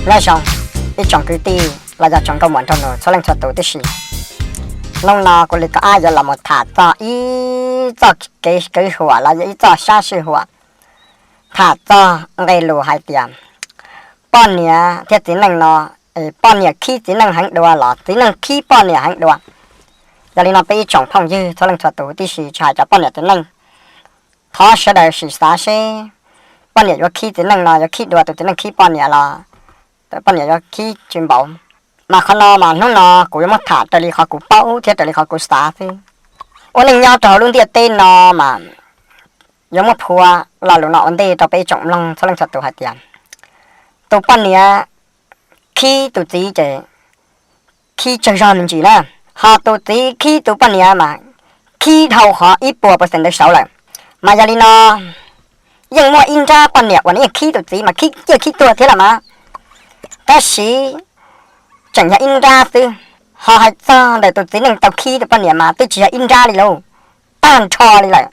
Nyob zoo ib tsoom kwv tij los yog tsoom nkauj muam nraug nus txhua leej txhua tus tib si. Hnub no kuv li ko ab yuav los mus tham txog ib txoj kev kwv huam los yog ib txoj sab sij huam tham txog nqe lus hais tias poj niam thiab txiv neej no, poj niam khib txiv neej heev dua los txiv neej khib poj niam heev dua. Yog li no peb ib tsoom phooj ywg txhua leej txhua tus tib si tsis hais cov poj niam txiv neej, thov sawv daws sim xav seb poj niam yuav khib txiv neej no yuav khib dua tus txiv neej khib poj niam los poj niam yuav khib tsis npaum. Mas qhov no mas hnub no kuv yuav muab tham raws li qhov kuv paub thiab raws li qhov kuv xav xwb. Ua neej nyob rau hauv lub ntiaj teb no mas yuav muab phua lo lus no ua ntej rau peb ib tsoom mloog txhua leej txhua tus hais tias tus poj niam khib tus txiv ces khib tsawg zog me ntsis na, ho tus txiv khib tus poj niam mas khib dhau qhov ib puas percent ntawd saud lawm. Mas yog li no yeej muaj ib nrab poj niam uas nws yeej khib tus txiv mas khib ciaj khib tuag thiab los mas, tab sis tseem yog ib nrab xwb. Ho hais txog ntawm tus txiv neej tau khib tus poj niam mas twb tsis yog ib nrab li lauj, tag nrho li lawm.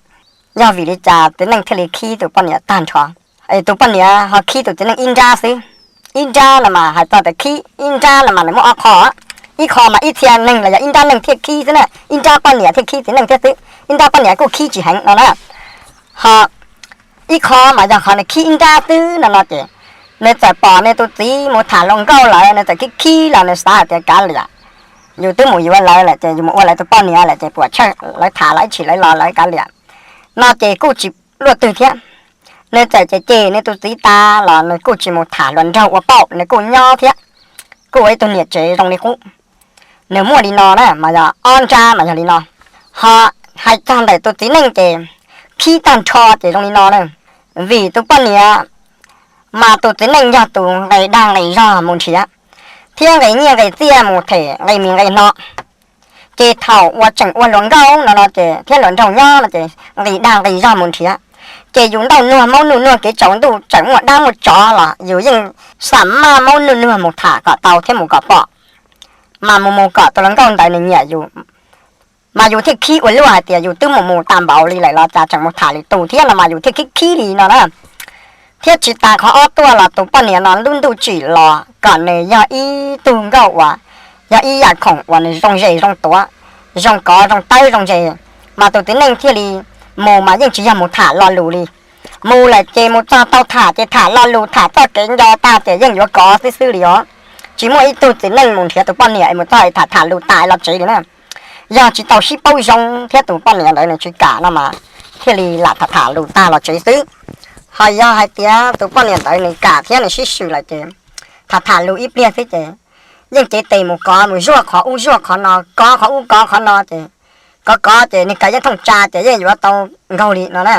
Yog vim li cas txiv neej thiaj li khib tus poj niam tag nrho, es tus poj niam ho khib tus txiv neej ib nrab xwb? Ib nrab no mas hais txog tias khib ib nrab no mas nws muaj ob qho. Ib qho mas ib txhia neeg los yog ib nrab neeg thiaj khib xwb na, ib nrab poj niam thiaj khib txiv neej thiab xwb, ib nrab poj niam kuj khib tsis heev no na. Ho ib qho mas yog qhov nws khib ib nrab xwb no no ces nws txawm pom nws tus txiv mus tham hluas nkauj lawm nws txawm khib khib los nws xav hais tias kav liam, yus twb mus yuav lawv lawm ces yus mus ua lawv tus poj niam lawm ces puas tsawg lawv tham los ib tsis lawv los lawv kav liam no ces kuj tsis luaj twg thiab. Nws txawm cem cem nws tus txiv tas los nws kuj tsis mus tham hluas nraug ua pauj, nws kuj nyob thiab, kuj ua ib tug niam tsev zoo li qub. Nws muaj li no na mas yog ob nrab mas yog li no. Ho hais txog ntawm tus txiv neej ces khib tag nrho ces zoo li no na, vim tus poj niam mas tus txiv neej yog tus nqes dag nqes zog mus nrhiav thiab nqes nyiaj nqes txiaj mus them nqes mis nqes no. Ces thaum uas tseem ua hluas nkauj no no ces thiab hluas nraug nyob no ces nqis dag nqis zog mus nrhiav. Ces yus nrauj nuag maub nuj nuag kev tsaus ntuj tseem muaj dab muaj tsov los yus yeej xam maj maub nuj nuag mus tham kom tau thiab mus kom pom, mas mus mus kom tus hluas nkauj ntawd nws nyiam yus, mas yus thiaj khib ua luaj hais tias yus twb mus mus tas npaum li lawm los cas tseem mus tham lwm tus thiab no mas yus thiaj khib khib li no na. Thiab tsis tas qhov ob tuaj los tus poj niam no lub ntuj tsim los kom nws yog ib tug nkauj uas yog ib yam khoom uas nws zoo zes zoo tuav, zoo kov zoo tawb zoo zes, mas tus txiv neej thiaj li mus mas yeej tsis yog mus tham lo lus li. Mus lawm ces mus txog tau tham ces tham lo lus tham txoj kev nco tag ces yeej yuav kov xwb xwb li os. Tsis muaj ib tug txiv neej mus nrhiav tus poj niam es mus txog tham tham lus tas los tsev li na. Yog tsis tau sib paub zoo thiab tus poj niam ntawd nws tsis kam no mas thiaj li lam tham tham lus tag los tsev xwb. Ho yog hais tias tus poj niam ntawd nws kam thiab nws sib swm lawm ces tham tham lus ib pliag xwb ces yeej cev tes mus kov mus zuaj qhov ub zuaj qhov no, kov qhov ub kov qhov no ces kov kov ces nws kawm yeej thooj tsa ces yeej yuav tau nkaug li no na.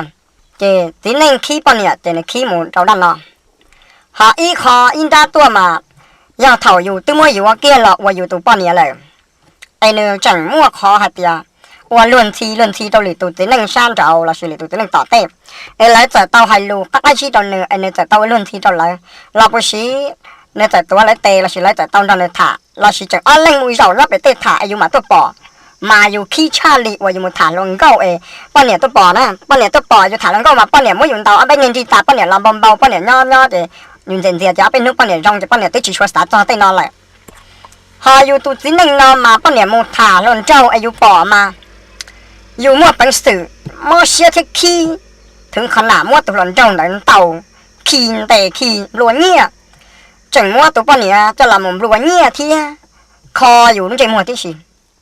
Ces txiv neej khib poj niam ces nws khib mus rau dab no. Ho ib qho ib nrab tuaj mas yog thaum yus twb muab yuav kiag los ua yus tus poj niam lawm, es nws tseem muaj qhov hais tias ua luag ntxhi luag ntxhi rau lwm tus txiv neej sab nraud lossis lwm tus txiv neej tom tej, es lawv txawm tau hais lus qab qab zib rau nws es nws txawm tau ua luag ntxhi rau lawv los puas siv, nws txawm tuav lawv tes lossis lawv txawm tau nrog nws tham lossis tseem ob leeg mus zaum nyob pem tej tham es yus mam tuaj pom, mas yus khib tshaj li uas yus mus tham hluas nkauj es poj niam tuaj pom na. Poj niam tuaj pom yus tham hluas nkauj mas poj niam muab yus ntaus ob peb niag nrig tas, poj niam los npau npau, poj niam nyob nyob ces yus ntxias ntxias ces ob peb hnub poj niam zoo ces poj niam twb tsis tshua xav txog tej no lawm. Ho yus tus txiv neej no mas poj niam mus tham hluas nraug es yus pom mas yus muaj peev xwm mob siab thiab khib, thwv qhov nam muab tus hluas nraug ntawd ntaus khi ntes khi nplua nyiaj, tseem muab tus poj niam coj los mus nplua nyiaj thiab kho yus lub ntsej muag tib si.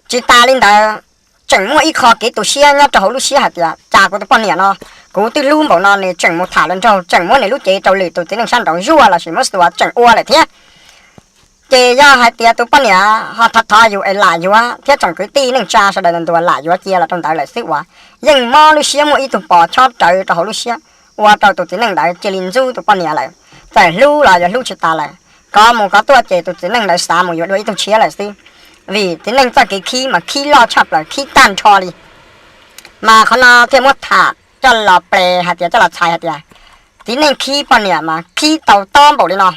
Tsis tas li ntawd, tseem muaj ib qho kev tu siab nyob rau hauv lub siab hais tias cas kuv tus poj niam no, kuv twb hlub npaum no nws tseem mus tham hluas nraug, tseem muab nws lub cev rau lwm tus txiv neej sab nraud zuaj lossis muab xuas tseem ua lawm thiab. Ces yog hais tias tus poj niam ho thov thov yus es lam yuav thiab tsoom kwv tij neej tsa sawv daws ntuas lam yuav cia los rau ntawd lawm xwb uas yeej mob lub siab muaj ib tug pos chob rawv rau hauv lub siab, ua rau tus txiv neej ntawd cia li ntxub tus poj niam lawm. Txawm hlub los yuav hlub tsis tas lawm, kov mus kov tuaj ces tus txiv neej ntawd xav mus yuav dua ib tug tshiab lawm xwb, vim txiv neej txoj kev khib mas khib loj tshaj plaws khib tag nrho li. Mas qhov no thiaj muab tham coj los ples hais tias coj los txhais hais tias txiv neej khib poj niam mas khib tau tob npaum li no.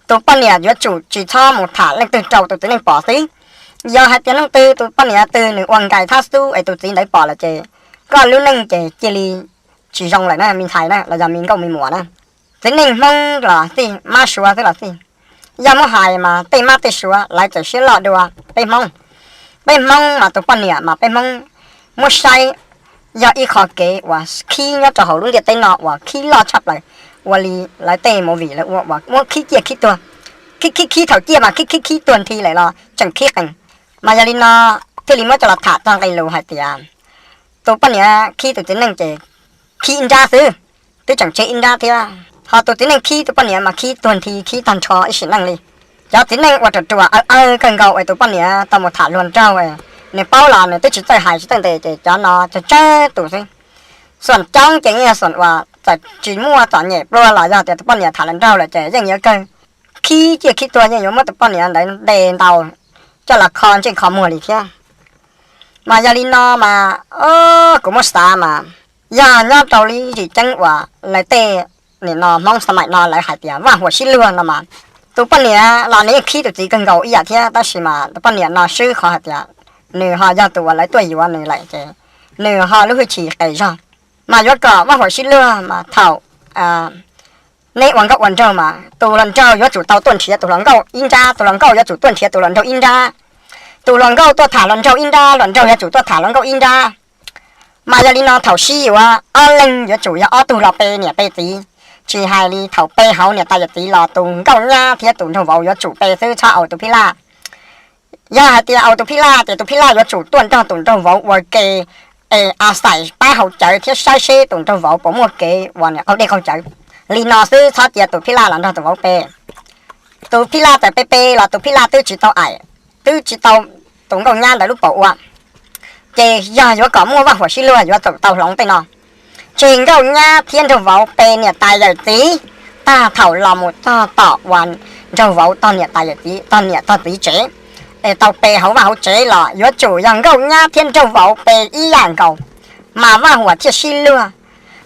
Tus poj niam yuav tsum tsis txhob mus tham leej twg rau tus txiv neej pom xwb. Yog hais tias leej twg tus poj niam twg nws ua nkais thab xub es tus txiv ntawd pom lawm ces koj lub neej ces cia li tsis zoo lawm na me ntxhais na los yog me nkauj me muam na. Txiv neej Hmoob los xij, mab suav xwb los xij, Yog muab hais mas tej mab tej suav lawv txawm siab loj dua peb Hmoob. Peb Hmoob mas tus poj niam mas peb Hmoob muab saib yog ib qho kev uas khib nyob rau hauv lub ntiaj teb no uas khib loj tshaj plaws, ua li lawv tej movie lawv ua uas muab khib ciaj khib tuag, khib khib khib thaum ciaj mas khib khib khib tuag nthi lawm los tseem khib qees. Mas yog li no thiaj li muab coj los tham txog nqe lus hais tias tus poj niam khib tus txiv neej ces khib ib nrab xwb, twb tseem tseg ib nrab thiab. Ho tus txiv neej khib tus poj niam mas khib tuag nthi khib tag nrho ib sim neej li. Cov txiv neej uas ruam ruam aw aw kawg nkaus es tus poj niam tau mus tham hluas nraug, nws paub los nws twb tsis txawj hais tsis txawj ntes ces cov no tsawg tsawg tus xwb. Xoom coob ces yeej yog xoom uas txawm tsis muaj txom nyem plua los yog tias tus poj niam tham hluas nraug lawm ces yeej yuav kawg khib ciaj khib tuag, yeej yuav muab tus poj niam ntawd ntes ntaus coj los kho ntsej kho muag li thiab. Mas yog li no mas, kuv muab xav mas yog nyob rau li zim ceeb uas lawv tej nim no Hmoob xab maim no lawv hais tias vaj huam sib luag no mas, tus poj niam los nws yeej khib tus txiv kawg nkaus ib yam thiab, tab sis mas tus poj niam no swb qhov hais tias nws ho yog tus uas lawv tuaj yuav nws lawm ces nws ho lub hwj chim qes zog. Mas yuav kom vaj huam sib luag mas thaum neb ua nkauj ua nraug mas tus hluas nraug yuav tsum tau tuaj nrhiav tus hluas nkauj ib nrab, tus hluas nkauj yuav tsum tuaj nrhiav tus hluas nraug ib nrab. Tus hluas nkauj tuaj tham hluas nraug ib nrab, hluas nraug yuav tsum tuaj tham hluas nkauj ib nrab. Mas yog li no thaum sib yuav ob leeg yuav tsum yog ob tug los pe niam pe txiv, tsis hais li thaum pe hauv niam tais yawm txiv los tus nkauj nyab thiab tus nraug vauv yuav tsum pe xwb txhob aus tus phij laj. Yog hais tias aus tus phij laj ces tus phij laj yuav tsum tuaj nrog tus nraug vauv ua ke es a xais pab haus cawv thiab saib seb tus nraug vauv puas muaj kev uas niam qaug dej qaug cawv. Li no xwb txhob cia tus phij laj los nrog tus vauv pe. Tus phij laj txawm pe pe los tus phij laj twb tsis tau aim, twb tsis tau tus nkauj nyab ntawd lub paum ua. Ces yog yuav kom muaj vaj huam sib luag yuav tsum tau hloov tej no. Tseg nkauj nyab thiab nraug vauv pe niam tais yawm txiv, tag thaum los mus txog tom uas nraug vauv tog niam tais yawm txiv, tog niam tog txiv tsev, es tau pe hauv vaj hauv tsev los yuav tsum yog nkauj nyab thiab nraug vauv pe ib yam nkaus, mas vaj huam thiaj sib luag.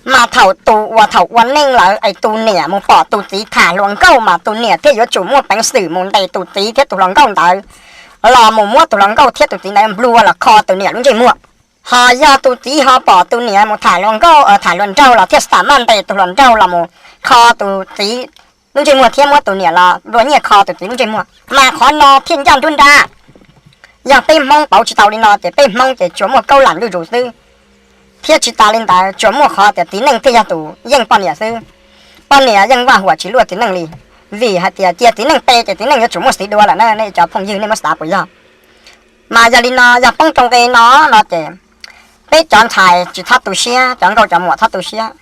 Mas thaum tus uas thaum ua neej lawm es tus niam mus pom tus txiv tham hluas nkauj mas tus niam thiaj yuav tsum muaj peev xwm mus ntes tus txiv thiab tus hluas nkauj ntawd los mus muab tus hluas nkauj thiab tus txiv ntawd nplua los kho tus niam lub ntsej muag. Ho yog tus txiv ho pom tus niam mus tham hluas nkauj tham hluas nraug los thiaj xam maj ntes tus hluas nraug los mus kho tus txiv lub ntsej muag thiab muab tus niam los nplua nyiaj kho tus txiv lub ntsej muag. Mas qhov no thiaj ncaj nruab nrab. Yog peb Hmoob pauv tsis tau li no ces peb Hmoob ces tsuas muaj kaub lam nruj zus xwb. Thiab tsis tas li ntawd tsuas muaj qhov tias txiv neej thiaj yog tus yeej poj niam xwb. Poj niam yeej vaj huam tsis luaj txiv neej li, vim hais tias cia txiv neej pe ces txiv neej yuav tsum muaj xiv dua lawm na, nej cov phooj ywg nej muab xav puas yog? Mas yog li no yog poob rau nqe no no ces peb cov ntxhais tsis txhob tu siab, cov nkauj cov muam txhob tu siab,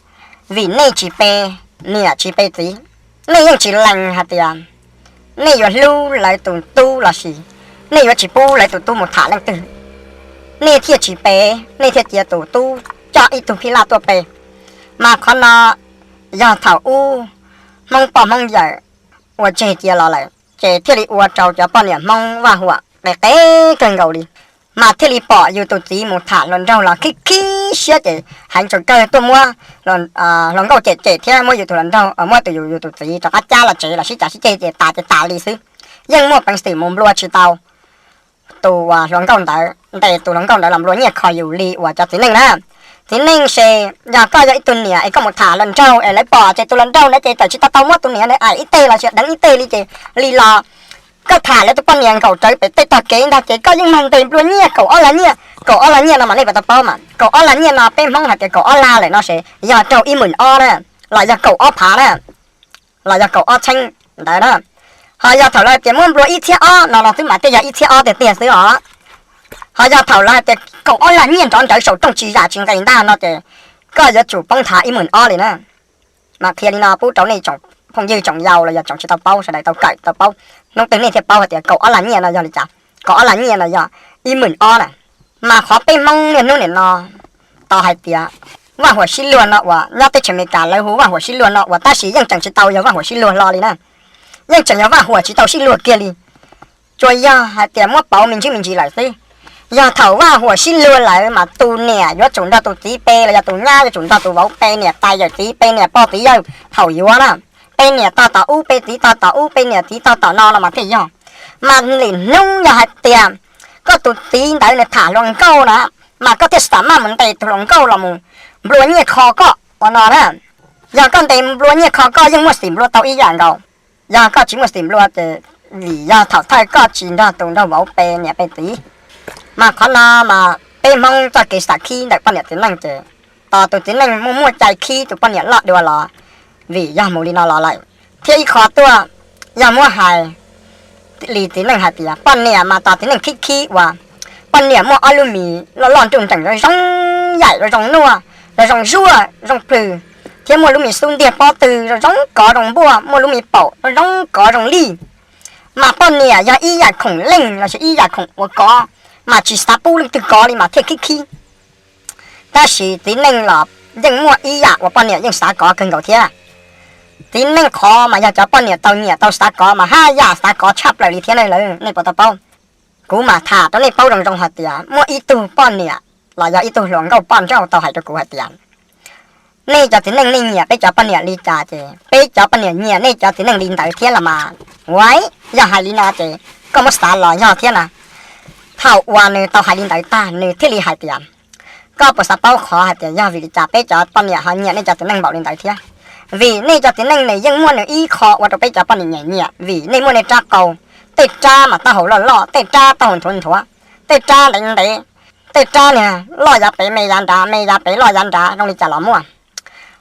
vim nej tsis pe niam tsis pe txiv. Nej yeej tsis lees hais tias nej yuav hlub lawv tus tub los sis nej yuav tsis pub lawv tus tub mus tham leej twg, nej thiaj tsis pe, nej thiaj cia tus tub coj ib tug phij laj tuaj pe. Mas qhov no yog thaum ub Hmoob poj Hmoob yawm ua tseg cia los lawm ces thiaj li ua rau cov poj niam Hmoob vaj huam qe qe kawg nkaus li. Mas thiaj li pom yus tus txiv mus tham hluas nraug los khib khib siab ces heev tshaj kawg tuaj muab hluas nkauj cem cem thiab muab yus tus hluas nraug, muab tus yus yus tus txiv rov qab cab los tsev los sib cav sib ceg ces tas ces tas li xwb. Yeej muaj peev xwm mus nplua tsis tau tus hluas nkauj ntawd, ntes tus hluas nkauj ntawd los nplua nyiaj kho yus li uas cov txiv neej na. Txiv neej ces yog koj yog ib tug niam es koj mus tham hluas nraug es lawv pom ces tus hluas nraug ntawd ces txawm tsis tau tau muab tus niam ntawd aim ib teg los sis deev ib teg li ces li los koj tham lawv tus poj niam nkaum rawv pem tej tog kev ntag ces koj yeej mag ntes nplua nyiaj kaum ob lag nyiaj. Kaum ob lag nyiaj no mas nej puas tau paub mas kaum ob lag nyiaj no peb Hmoob hais tias kaum ob lag lawm no ces yog raug ib hmos ob na, los yog kaum ob phav na, los yog kaum ob txheeb ntawd na. Ho yog thaum lawv tias muab nplua ib txhiab ob no no xwb mas thiaj yog ib txhiab ob tiag tiag xwb os. Ho yog thaum lawv hais tias kaum ob lag nyiaj nrov nrawv saum rooj tsis zam tsis nqes ntag no ces koj yuav tsum poob nthav ib hmos ob li na. Mas qhia li no pub rau nej tsoom phooj ywg tsoom yau los yog tsoom tsis tau paub sawv daws tau kawm tau paub, hnub twg nej thiaj paub hais tias kaum ob lag nyiaj no yog li cas. Kaum ob lag nyiaj no yog ib hmos ob na. Mas qhov peb Hmoob niaj hnub nim no tau hais tias vaj huam sib luag no uas nyob teb chaws Amelikas lawv hu vaj huam sib luag no uas tab sis yeej tseem tsis tau yog vaj huam sib luag hlo li na. Yeej tseem yog vaj huam tsis tau sib luag kiag li, tsuas yog hais tias muab pauv me ntsis me ntsis lawm xwb. Yog thaum vaj huam sib luag lawm mas tus niam yuav tsum nrog tus txiv pe los yog tus nyab yuav tsum nrog tus vauv pe, niam tais yawm txiv pe, niam pog txiv yawg thaum yuav na, pe niam tog tom ub pe txiv tog tom ub pe niam txiv tog tom no no mas thiaj yog. Mas lwm hnub yog hais tias koj tus txiv ntawd nws tham hluas nkauj na, mas koj thiaj xam maj mus ntes tus hluas nkauj los mus nplua nyiaj kho koj ua no na. Yog koj ntes nplua nyiaj kho koj yeej muaj xim nplua tau ib yam nkaus. Yog koj tsis muaj xim nplua ces vim yog thaum thawj koj tsis nrog tus nraug vauv pe niam pe txiv. Mas qhov no mas peb Hmoob txoj kev xav khib ntawm poj niam txiv neej ces tos tus txiv neej muaj muaj cai khib tus poj niam loj dua los vim yog mus li no los lawm. Thiab ib qho tuaj, yog muab hais li txiv neej hais tias poj niam mas tos txiv neej khib khib uas poj niam muaj ob lub mis loj loj nruj nreem zoo zoo yaim zoo zoo nuaj, zoo zoo zuaj zoo plhws, thiab muaj lub mis xub ntiag pob tw zoo zoo kov zoo npuaj, muaj lub mis paum zoo zoo kov zoo lij. Mas poj niam yog ib yam khoom leej lossis ib yam khoom ua kov, mas tsis xav pub leej twg kov li mas thiaj khib khib. Tab sis txiv neej los yeej muaj ib yam uas poj niam yeej xav kov kawg nkaus thiab. Txiv neej qhov mas yog cov poj niam tau nyiam tau xav kov mas haj yam xav kov tshaj plaws li thiab ne lawm, nej puas tau paub? Kuv mam tham rau nej paub zoo zoo hais tias muaj ib tug poj niam los yog ib tug hluas nkauj poj nrauj tau hais rau kuv hais tias, nej cov txiv neej nej nyiam peb cov poj niam li cas ces peb cov poj niam nyiam nej cov txiv neej li ntawd thiab los mas. Ua, yog hais li no ces koj muab xav los yog thiab na. Thaum uas nws tau hais li ntawd tag nws thiaj li hais tias, koj puas xav paub qhov hais tias yog vim li cas peb cov poj niam ho nyiam nej cov txiv neej npaum li ntawd thiab? Vim nej cov txiv neej nws yeej muaj nws ib qho ua rau peb cov poj niam nyiam nyiam, vim nej muaj nej rab qau, tej rab mas taub hau loj loj, tej rab taub hau nthuav nthuav, tej rab ntev ntev, tej rab niag loj yav pem me yav nrad, me yav pem loj yav nrad zoo li cas los muaj.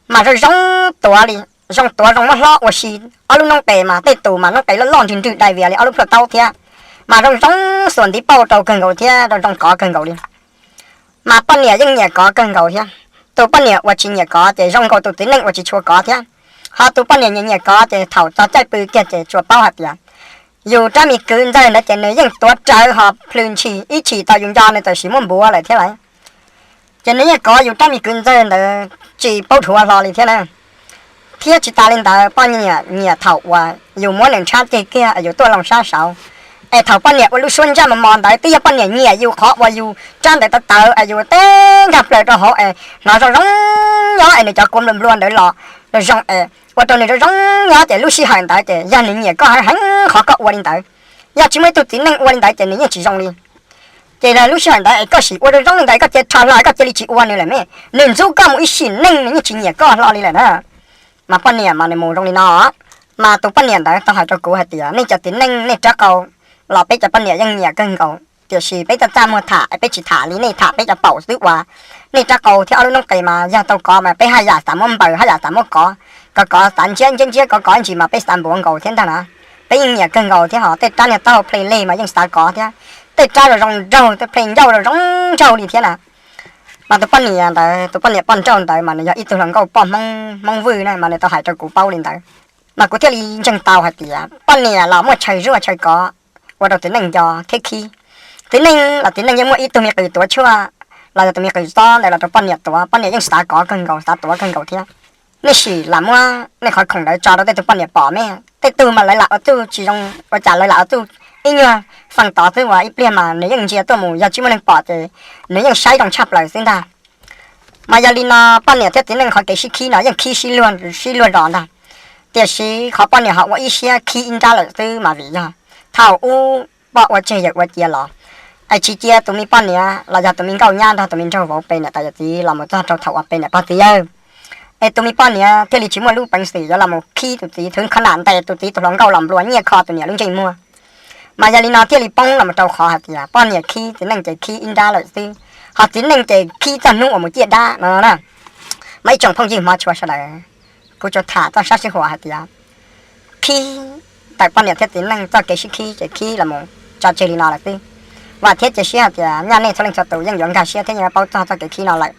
Mas zoo zoo tuav li, zoo tuav zoo muab hlob ua si. Ob lub noob qes mas tej tus mas noob qes loj loj nrwg nrwg dai vias li ob lub plhuaj taub thiab, mas zoo zoo xuas ntiv pauj rau kawg nkaus thiab zoo zoo kov kawg nkaus li. Mas poj niam yeej nyiam kov kawg nkaus thiab. Tus poj niam uas tsis nyiam kov ces zoo nkaus tus txiv neej uas tsis tshua kov thiab. Ho tus poj niam nyiam nyiam kov ces thaum txog caij pw kiag ces tsuas paub hais tias yus rab mis kwv ntxawg ntawd ces nws yeej tuav rawv ho plhws ntshis ib chim tau yus nco nws txawm sis muab npuav lawm thiab lawm. Ces nws yeej kov yus rab mis kwv ntxawg ntawd tsis paub dhuav hlo li thiab na. Thiab tsis tas li ntawd poj niam nyiam thaum uas yus muab nws ntshab ceg kiag es yus tuaj loo sab saud, es thaum poj niam ua lub suab ntsaj mos mos ntawd twb yog poj niam nyiam yus qhov uas yus rab ntawd tawv tawv es yus teb nkag plaws rau hauv es hnov zoo zoo nyob es nws cov kua nplua nplua ntawd los zoo zoo es ua rau nws zoo zoo nyob ces lub sij hawm ntawd ces yog nws nyiam koj heev heev qhov koj ua li ntawd. Yog tsis muaj ib tug txiv neej ua li ntawd ces nws yeej tsis zoo li. Ces lub sij hawm ntawd es koj sim ua zoo zoo li ntawd koj cia rho hlo koj cia li tsis ua nws lawm me, nws ntxub koj mus ib sim neej nws yeej tsis nyiam koj hlo li lawm na. Mas poj niam mas nws mus zoo li no, mas tus poj niam ntawd tau hais rau kuv hais tias nej cov txiv neej nej rab qau los peb cov poj niam yeej nyiam kawg nkaus, tiam sis peb txaj txaj muag tham es peb tsis tham li nej tham peb cov paum xwb uas nej rab qau thiab ob lub noob qes mas yog tau kov mas peb haj yam xav muab npaws haj yam xav muab kov, kov kov xav ntsiab ntsiab ntsiab kov kov ib ntsis mas peb xav npuav nkaus thiab ntag na. Peb yeej nyiam kawg nkaus thiab ho tej rab niag taub hau ple leg mas yeej xav kov thiab. Tej rab zoo zoo nraug tej ple ncauj zoo zoo nraug li thiab na. Mas tus poj niam ntawd tus poj niam poj nrauj ntawd mas nws yog ib tug hluas nkauj poj Hmoob Hmoob Vwj na mas nws tau hais rau kuv paub li ntawd. Mas kuv thiaj li ntseeg tau hais tias poj niam los muaj chaw zuaj chaw kov ua rau txiv neej nco khib khib. Txiv neej los txiv neej yeej muaj ib tug me qws tuav tshuaj los yog tus me qws xob ntawd los rau poj niam tuav, poj niam yeej xav kov kawg nkaus xav tuav kawg nkaus thiab. Nej sim lam muab nej qhov khoom ntawd tso rau tej tug poj niam pom me, tej tug mas lawv lam ua txuj tsis zoo ua cas lawv lam ua txuj ib nyuag feej tod xwb uas ib pliag mas nws yeej ntsia tuaj mus yog tsis muaj neeg pom ces nws yeej saib zoo tshaj plaws xwb ntag. Mas yog li no poj niam thiab txiv neej qhov kev sib khib no yeej khib sib luag sib luag zos ntag. Tiam sis qhov poj niam ho ua ib siab khib ib nrab lawm xwb mas vim yog thaum ub poj ua tseg yawm ua cia los es tsis cia tus me poj niam los yog tus me nkauj nyab nrog tus me nraug vauv pe niam tais yawm txiv los mus txog rau thaum uas pe niam pog txiv yawg, es tus me poj niam thiaj li tsis muaj lub peev xwm yuav los mus khib tus txiv, thwv kho nam ntes tus txiv tus hluas nkauj los nplua nyiaj kho tus niam lub ntsej muag. Mas yog li no thiaj li poob los mus rau qhov hais tias poj niam khib txiv neej ces khib ib nrab lawm xwb, ho txiv neej ces khib txog hnub uas mus ciaj dab no na. Mas ib tsoom phooj ywg hmov tshua sawv daws, kuv tsuas tham txoj sab sij huam hais tias khib ntawm poj niam thiab txiv neej txoj kev sib khib ces khib los mus tso tseg li no lawm xwb. Vam thiab cia siab hais tias nyaj nej txhua leej txhua tus yeej yuav nkag siab thiab yeej yuav paub txog txoj kev khib no lawm.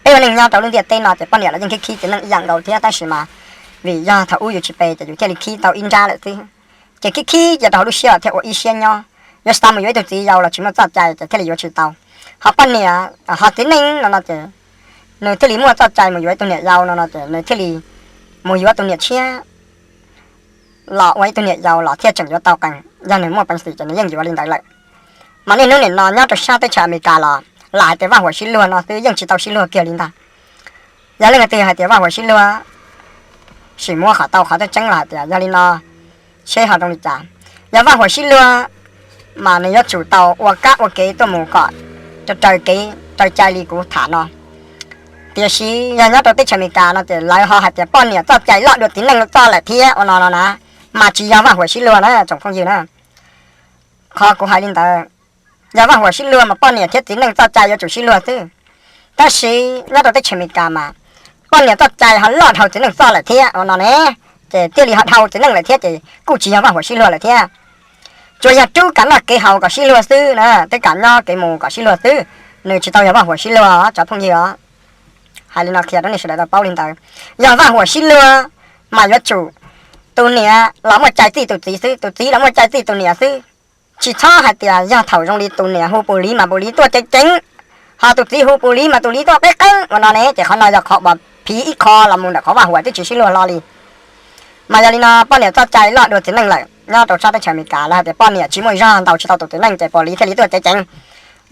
Peb ua neeg nyob rau lub ntiaj teb no ces poj niam los yeej khib khib txiv neej ib yam nkaus thiab, tab sis mas vim yog thaum ub yus tsis pe ces yus thiaj li khib tau ib nrab lawm xwb. Ces khib khib cia rau hauv lub siab los thiaj ua ib siab nyob. Yuav xav mus yuav ib tug txiv yau los tsis muaj txoj cai ces thiaj li yuav tsis tau. Ho poj niam ho txiv neej no no ces nws thiaj li muaj txoj cai mus yuav ib tug niam yau no no ces nws thiaj li mus yuav tus niam tshiab los ua ib tug niam yau los thiaj tseem yuav tau qees, yog nws muaj peev xwm ces nws yeej yuav li ntawd lawm. Mas niaj hnub nim no nyob rau sab teb chaws Amelikas los lam hais tias vaj huam sib luag no xwb yeej tsis tau sib luag kiag li ntag. Yog leej twg hais tias vaj huam sib luag, sim muab qhov tau qhov tseeb tseeb los hais tias yog li no seb ho zoo li cas. Yog vaj huam sib luag mas nws yuav tsum tau ua kab ua kev tuaj mus kom raws kev raws cai li kuv tham no. Tiam sis yog nyob rau teb chaws Amelikas no ces lawv ho hais tias poj niam txoj cai loj dua txiv neej txoj lawm thiab ua no no na. mas tsis yog vaj huam sib luag na tsoom phooj ywg na. Qhov kuv hais li ntawd, yog vaj huam sib luag mas poj niam thiab txiv neej txoj cai yuav tsum sib luag xwb. Tab sis nyob rau teb chaws Amelikas mas poj niam txoj cai ho loj dhau txiv neej txoj lawm thiab ua no ne, ces thiaj li ho dhau txiv neej lawm thiab ces kuj tsis yog vaj huam sib luag lawm thiab. Tsuas yog rub kev noj kev haus kom sib luag xwb na, twb kam nyob kev mus kom sib luag xwb, nws tsis tau yog vaj huam sib luag os cov phooj ywg os. Hais li no qhia rau nej sawv daws tau paub li ntawd. Yog vaj huam sib luag mas yuav tsum tus niam los muaj cai txij tus txiv xwb, tus txiv los muaj cai txij tus niam xwb. Tsis txhob hais tias yog thaum zoo li tus niam hu pus liv mas pus liv tuaj ceev ceev, ho tus txiv hu pus liv mas tus liv tuaj qeeb qeeb ua no ne, ces qhov no yog qhov uas phiv ib qho los mus ntawm qhov vaj huam twb tsis sib luag hlo li. Mas yog li no poj niam txoj cai loj dua txiv neej lawm, nyob rau sab teb chaws Amelikas lawv hais tias poj niam tsis muaj zog ntaus tsis tau tus txiv neej ces pus liv thiaj li tuaj ceev ceev.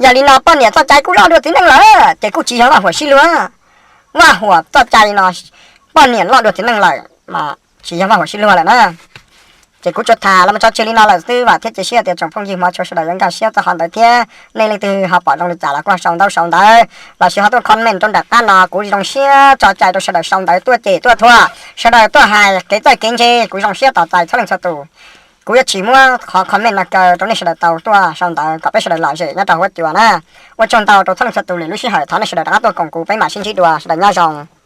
Yog li no poj niam txoj cai kuj loj dua txiv neej lawm ces kuj tsis yog vaj huam sib luag. Vaj huam txoj cai no, poj niam loj dua txiv neej lawm mas tsis yog vaj huam sib luag lawm na. Ces kuv tsuas tham los mus tso tseg li no lawm xwb vam thiab cia siab tias tsoom phooj ywg hmov tshua sawv daws yuav nkag siab txog qhov ntawd thiab. Nej leej twg ho pom zoo li cas los kuj sau ntaub sau ntawv lossis ho tuaj comment rau nram qab no, kuv zoo siab tso cai rau sawv daws sau ntawv tuaj cem tuaj thuam, sawv daws tuaj hais kev txawj kev ntse, kuv zoo siab tos txais txhua leej txhua tus. Kuv yuav tsis muab qhov comment no kaw rau nej sawv daws tau tuaj sau ntawv kom peb sawv daws lom zem nyob rau huab cua na. Ua tsaug ntau rau txhua leej txhua tus lwm lub sij hawm, thov nej sawv daws rov qab tuaj koom kuv peb mam sib ntsib dua, sawv daws nyob zoo.